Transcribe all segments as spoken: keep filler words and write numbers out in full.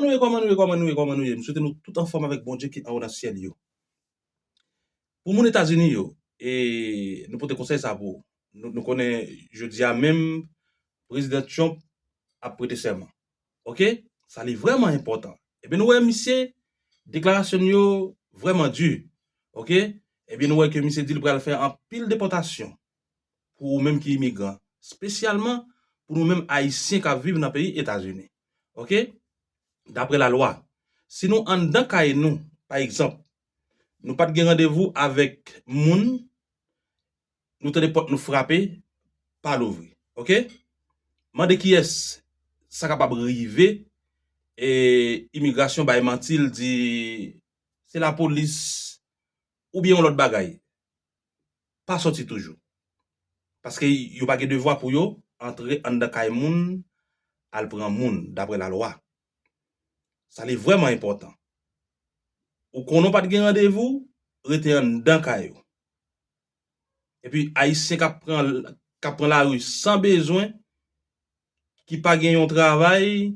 nou ye, kòman nou ye, kòman nou ye, kòman nou ye? M swete nou tout anfòm avèk Bondye ki anwo nan syèl yo. Pou moun Etazini yo, e nou pote konsèy sa pou ou. Nou, nou konnen jodi a menm, Prezidan Trump ap prete sèman. Oke? Sa li vrèman enpòtan. Ebyen, nou wè misye, deklarasyon yo vrèman di. Oke? Ebyen, nou wè ke misye di l pral fè anpil depòtasyon pou ou menm ki imigran, espesyalman pou nou menm Ayisyen k ap viv nan peyi Etazini. Oke? Daprè lalwa, si nou anndan kay nou, pa egzanp, nou pa t gen randevou avèk moun, nou tande pòt nou frape, pa louvri. Oke? Mande kiyès sa kapab rive, e imigrasyon bay manti, l di se lapolis oubyen yon lòt bagay. Pa sòti toujou. Paske yo pa gen devwa pou yo antre anndan kay moun, al pran moun, daprè lalwa. Sa li vrèman enpòtan. Ou konnen w pa t gen randevou, rete anndan kay ou. Epi Ayisyen k ap pran, k ap pran lari san bezwen, ki pa gen yon travay,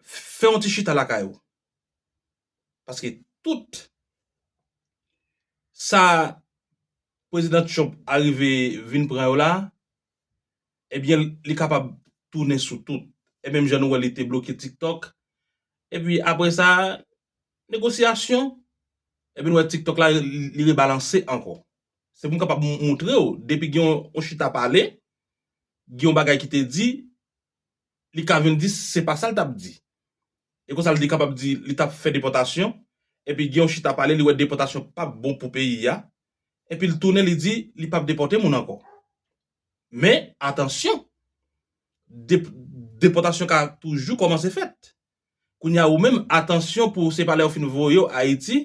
fè yon ti chita lakay ou. Paske tout sa Prezidan Trump arive vin pran yo la, ebyen, li kapab tounen sou tout. E menm jan nou wè li te bloke TikTok. Epi apre sa, negosyasyon, epi nou wè TikTok la, li, li rebalanse ankò. Se pou m kapab m-, moutre w, depi gen yon, yon chita pale, gen yon bagay ki te di, li ka vin di se pa sa l t ap di. E konsa, li kapab di li t ap fè depòtasyon, epi gen yon chita pale, li wè depòtasyon p ap bon pou peyi a, epi l tounen, li di li p ap depòte moun ankò. Men, atansyon, dep-, depòtasyon ka toujou kòmanse fèt. Kounye a, ou menm, atansyon pou se pa lè yo fin voye w Ayiti,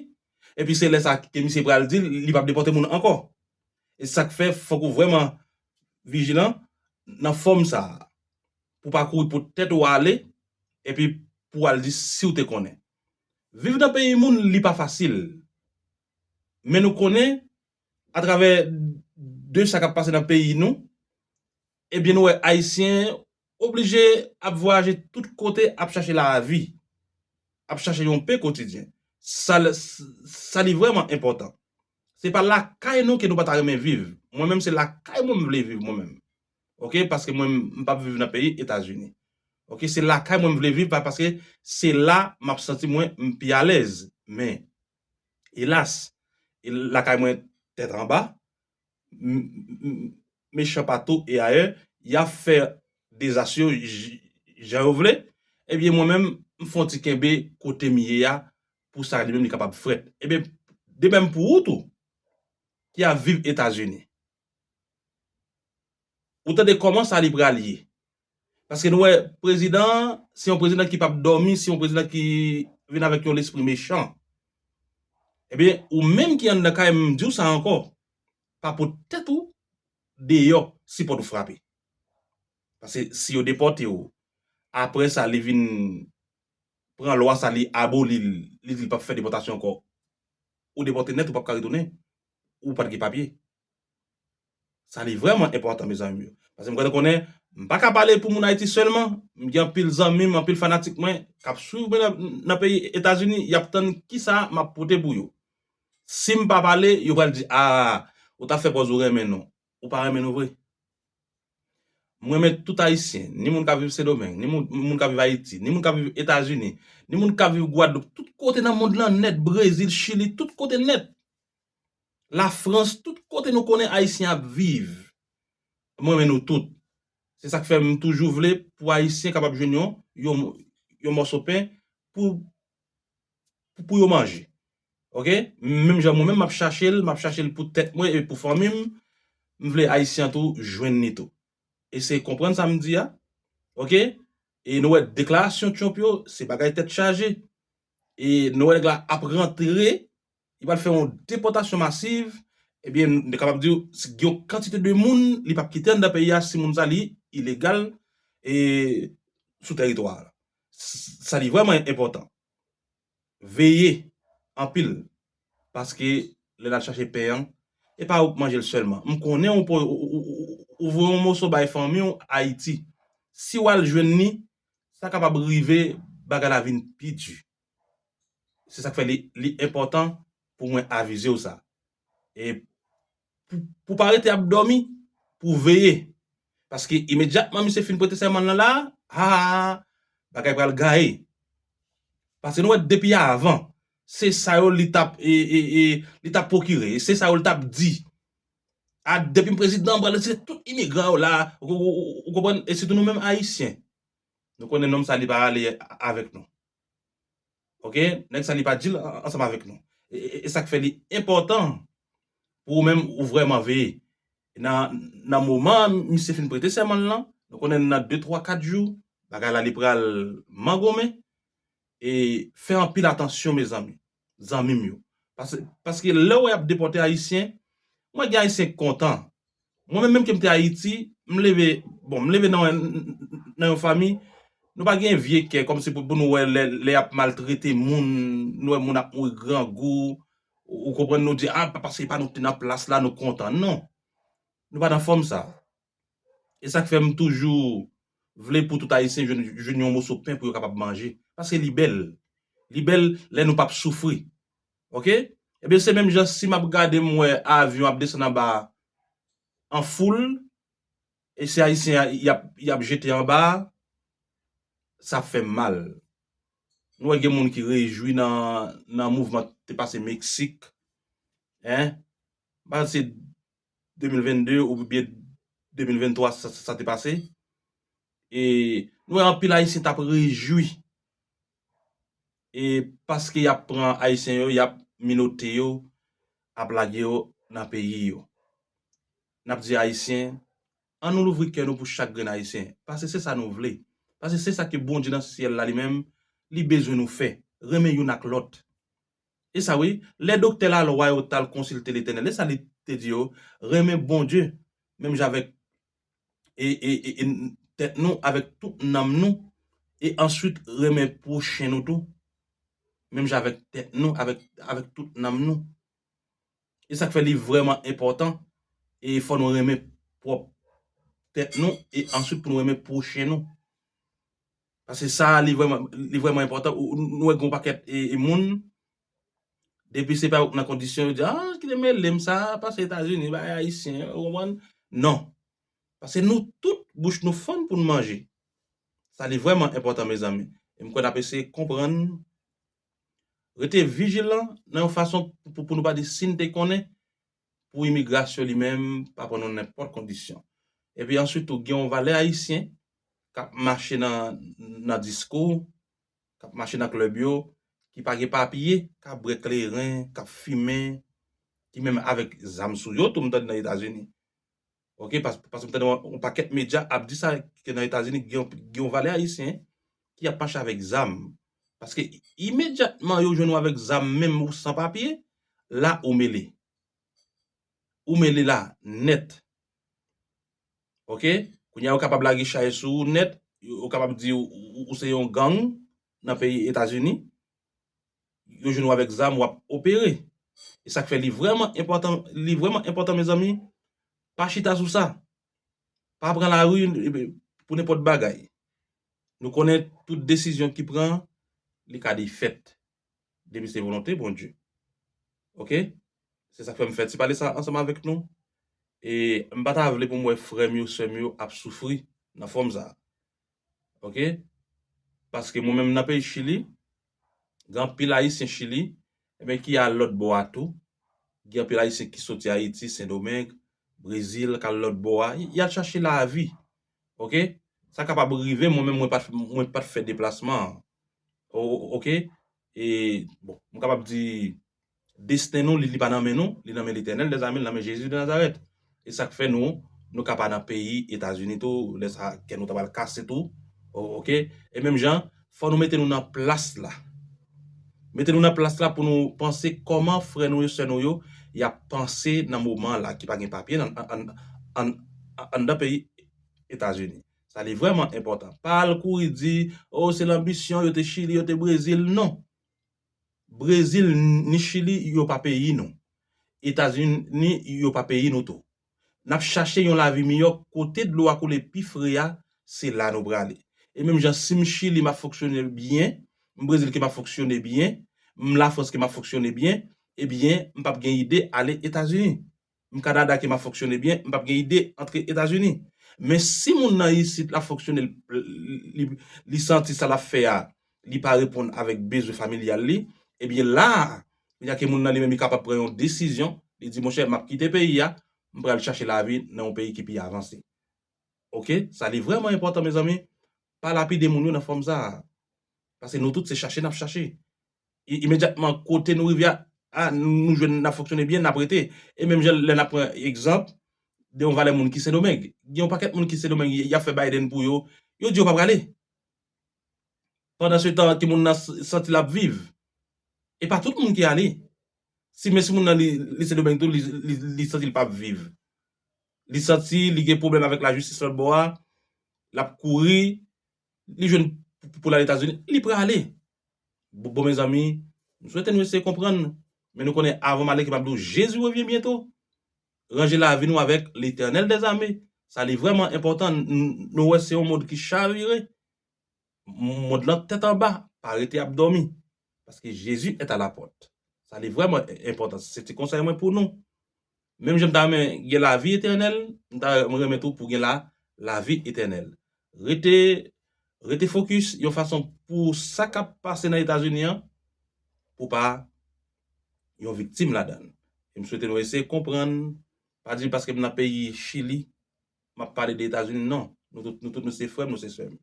epi se lè sa ke misye pral di l, li p ap depòte moun ankò. E sa k fè, fòk ou vrèman vijilan nan fòm sa a. Pou pa kouri pou tèt ou ale, epi pou al di si w te konnen. Viv nan peyi moun, li pa fasil. Men nou konnen, atravè de sa k ap pase nan peyi nou, ebyen, nou wè Ayisyen oblije ap vwayaje tout kote, ap chache lavi, ap chache yon pen kotidyen. Sa l-, sa li vrèman enpòtan. Se pa lakay nou ke nou pa ta renmen viv. Mwen menm, se lakay mwen m vle viv mwen menm. Oke? Paske mwen, m p ap viv nan peyi Etazini. Oke? Se lakay mwen m vle viv, pa-, paske se la m ap santi mwen m pi alèz. Men, elas, e lakay mwen tèt anba, m-, m-, mechan patou e ayè, y ap fè dezas yo j-, jan yo vle, ebyen, mwen menm, m fè yon ti kenbe kote m ye a, pou sa li menm li kapab frèt. Ebyen, de menm pou ou tou, ki ap viv Etazini. Ou tande kòman sa li pral ye. Paske nou wè, prezidan an, se yon prezidan ki p ap dòmi, se yon prezidan ki vin avèk yon lespri mechan. Ebyen, ou menm ki anndan kay, m di w sa ankò, pa pot tèt ou deyò si pòt ou frape. Paske si yo depòte w, apre sa, li vin pran lwa sa, li aboli l, li di l p ap fè depòtasyon ankò, ou depòte nèt, ou p ap ka retounen, ou pa t gen papye. Sa li vrèman enpòtan, mezanmi yo. Paske m kwè nou konnen, m pa ka pale pou moun Ayiti sèlman, m gen anpil zanmi m, anpil fanatik mwen, k ap swiv mwen nan, nan peyi Etazini, y ap tann kisa m ap pote pou yo. Si m pa pale, yo pral di, a, ou t ap fè pòz ou renmen nou. Ou pa renmen nou vre. M renmen tout Ayisyen, ni moun k ap viv Sendomeng, ni moun, moun k ap viv Ayiti, ni moun k ap viv Etazini, ni moun k ap viv Gwadloup, tout kote nan mond lan nèt, Brezil, Chili, tout kote nèt. Lafrans, tout kote nou konnen Ayisyen ap viv. M renmen nou tout. Se sa k fè m toujou vle pou Ayisyen kapab jwenn yon, yon, yon mòso pen pou, pou, pou yo manje. Oke? Menm jan mwen menm, m ap chache l, m ap chache l pou tèt mwen e pou fanmi m. M vle Ayisyen an tou jwenn li tou. Eseye konprann sa m di a. Oke? E nou wè deklarasyon Trump yo, se bagay tèt chaje. E nou wè nèg la ap rantre, li pral fè yon depòtasyon masiv. Ebyen, nou kapab di w, si gen yon kantite de moun, li p ap kite anndan peyi a, si moun sa li ilegal e sou tèritwa a. S-, sa li vrèman enpòtan. Veye anpil, paske lè n al chache pen an, e pa ou k manje l sèlman. M konnen ou, ou, ou, ou, ou voye yon moso bay fanmi w Ayiti. Si w al jwenn li, sa kapab rive bagay la vin pi di. Se sa k fè li, li enpòtan pou mwen avize w sa. E pou, pou pa rete ap dòmi, pou veye. Paske imedyatman misye fin prete sèman l lan la, ha, bagay pral gaye. Paske nou wè depi avan, se sa yo li t ap, e, e, e, li t ap pwokire, se sa yo li t ap di. A, depi m prezidan, m pral retire tout imigran yo la, ou, ou, ou, ou konprann? E sitou nou menm Ayisyen. Nou konnen nonm sa li pa ale avèk nou. Oke? Nèg sa li pa deal an-, ansanm avèk nou. E, e, e sa k fè li enpòtan pou ou menm ou vrèman veye. Nan, nan moman misye fin prete sèman l lan, nou konnen nan de, twa, kat jou, bagay la li pral mangonmen. E fè anpil atansyon, mezanmi, zanmi m yo. Paske, paske lè w wè y ap depòte Ayisyen, mwen gen Ayisyen k kontan. Mwen menm, menm ke m te Ayiti, m leve, bon, m leve nan, nan yon fanmi, nou pa gen vye kè, kòmsi pou, pou nou wè lè, lè y ap maltrete moun, nou wè moun ap mouri grangou, ou, ou konprann, nou di, a, pa paske pa nou te nan plas la, nou kontan. Non. Nou pa nan fòm sa. E sa k fè m toujou vle pou tout Ayisyen jwenn, jwenn yon moso pen pou yo kapab manje. Paske li bèl. Li bèl lè nou p ap soufri. Oke? Ebyen, se menm jan si m ap gade, m wè avyon ap desann anba an foul, e se Ayisyen y ap, y ap jete anba, sa ap fè m mal. Nou wè gen moun ki rejwi nan, nan mouvman te pase Meksik. Hein? M pa se de mil vennde oubyen de mil venntwa sa, sa, sa te pase. E nou wè anpil Ayisyen t ap rejwi. E paske y ap pran Ayisyen yo, y ap minote yo, ap lage yo nan peyi yo. N ap di Ayisyen, ann nou louvri kè nou pou chak grenn Ayisyen. Paske se sa nou vle. Paske se sa ke Bondye nan syèl la li menm, li bezwen nou fè. Renmen youn ak lòt. E sa wi, lè doktè lalwa yo t al konsilte Letènèl, e sa li te di yo, renmen Bondye, menm jan avèk, e, e, e, e, tèt nou, avèk tout nanm nou, e answit renmen pwochen nou tou, menm jan avèk tèt nou, avèk, avèk tout nanm nou. E sa k fè li vrèman enpòtan, e fò nou renmen pwòp tèt nou, e answit pou nou renmen pwochen nou. Paske sa, li vrèman, li vrèman enpòtan. Ou, nou wè gen yon pakèt e, e moun, depi se pa nan kondisyon, yo di, a, kite mele m sa, pase Etazini, bay Ayisyen, ou konprann? Non. Paske nou tout, bouch nou fann pou n manje. Sa, li vrèman enpòtan, mezanmi. E m kwè n ap eseye konprann, rete vijilan nan yon fason pou, pou, pou nou pa di si n te konnen, pou imigrasyon li menm pa pran nou nenpòt kondisyon. Epi answit tou, gen yon valè ayisyen k ap mache nan, nan diskou, k ap mache nan klèb yo, ki pa gen papye, k ap bwè kleren, k ap fimen, ki menm avèk zam sou yo tou, m tande nan Etazini. Oke, pas-, paske m tande yon, yon pakèt medya ap di sa, ke nan Etazini, gen, gen yon valè ayisyen ki ap mache avèk zam. Paske imedyatman yo jwenn ou avèk zam, menm ou san papye, la ou mele. Ou mele la nèt. Oke? Kounye a, yo kapab lage chay sou ou nèt, yo, yo kapab di ou, ou, ou se yon gang nan peyi Etazini. Yo jwenn ou avèk zam, w ap opere. E sa k fè li vrèman enpòtan, li vrèman enpòtan, mezanmi, pa chita sou sa. Pa pran lari, e, pou nenpòt bagay. Nou konnen tout desizyon ki pran, li ka defèt. Depi se volonte Bondye. Oke? Se sa k fè m fè ti pale sa ansanm avèk nou. E m pa ta vle pou m wè frè m yo, sè m yo ap soufri nan fòm sa. Oke? Paske mwen menm nan peyi Chili, gen anpil Ayisyen Chili, enben ki al lòt bò a tou. Gen anpil Ayisyen ki soti Ayiti, Sendomeng, Brezil, k al lòt bò a. Y, y al chache lavi. Oke? Sa kapab rive, mwen menm mwen pa t, mwen pa t fè deplasman an. O-, o-, oke? E, bon, m kapab di, desten nou, li, li pa nan men nou, li nan men Letènèl dèzame, li nan men Jezi de Nazarèt. E sa k fè nou, nou ka pa nan peyi Etazini tou, lè sa, kè nou ta pral kase tou. O-, oke? E menm jan, fò nou mete nou nan plas la. Mete nou nan plas la pou nou panse kòman frè nou yo, sè nou yo, y ap panse nan moman la, ki pa gen papye nan, an, an, an, anndan peyi Etazini. Sa li vrèman enpòtan. Pa al kouri di, o, se lanbisyon, yo te Chili, yo te Brezil. Non. Brezil ni Chili, yo pa peyi nou. Etazini, yo pa peyi nou tou. N ap chache yon lavi miyò kote dlo a koule pi fre a, se la nou prale. E menm jan si m Chili, m ap fonksyone byen, m Brezil ke m ap fonksyone byen, m Lafrans ke m ap fonksyone byen, ebyen, m p ap gen ide ale Etazini. M Kanada ke m ap fonksyone byen, m p ap gen ide antre Etazini. Men si moun nan isit l ap fonksyone, li, li, li santi sa l ap fè a, li pa reponn avèk bezwen familyal li, ebyen la a, kounye a ke moun nan li menm li kapab pran yon desizyon, li di, monchè, m ap kite peyi a, m pral chache lavi nan yon peyi ki pi avanse. Oke? Sa li vrèman enpòtan, mezanmi. Pa lapide moun yo nan fòm sa a. Paske nou tout se chache n ap chache. I- Imedyatman kote nou rive a, a, nou jwenn n ap fonksyone byen, n ap rete. E menm jan lè n ap pran egzanp de yon valè moun ki Sendomeng. Gen yon pakèt moun ki Sendomeng, y ap fè Biden pou yo. Yo di yo pa prale. Pandan se tan, timoun nan s- santi l ap viv. E pa tout moun ki ale. Si men si moun nan li, li Sendomeng tou, li, li, li santi l p ap viv. Li santi li gen pwoblèm avèk lajistis lòt bò a, l ap kouri, li jwenn pou l al Etazini, li prale. Bon, bon, mezanmi, m swete nou eseye konprann, men nou konnen avan m ale ke m ap di w, Jezi revyen byento. Ranje lavi nou avèk Letènèl dèzame. Sa li vrèman enpòtan. N- Nou wè se yon mond ki chavire. Mond lan tèt anba, pa rete ap dòmi. Paske Jezi est à la porte. Sa li vrèman enpòtan. Se ti konsèy mwen pou nou. Menm jan m ta renmen gen lavi etènèl, m ta renmen tou pou gen la, lavi etènèl. Rete, rete fokis yon fason pou sa k ap pase nan Etazini an, pou pa yon viktim ladan l. E m swete nou eseye konprann, pa di paske m nan peyi Chili, m ap pale de Etazini, non. Nou tout, nou tout, nou se frè m, nou se sè m.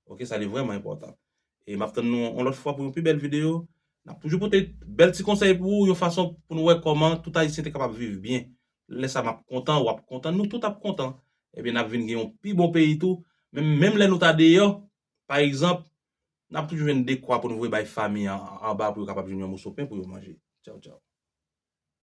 Oke, sa li vrèman enpòtan. E m ap tann nou yon lòt fwa pou yon pi bèl videyo. N ap toujou pote bèl ti konsèy pou ou, yon fason pou nou wè kòman tout Ayisyen te kapab viv byen. Lè sa m ap kontan, w ap kontan, nou tout ap kontan. Ebyen, n ap vin gen yon pi bon peyi tou. Menm, menm lè nou ta deyò, pa egzanp, n ap toujou jwenn dekwa pou nou voye bay fanmi an anba pou yo kapab jwenn yon moso pen pou yo manje. Tchaw, tchaw.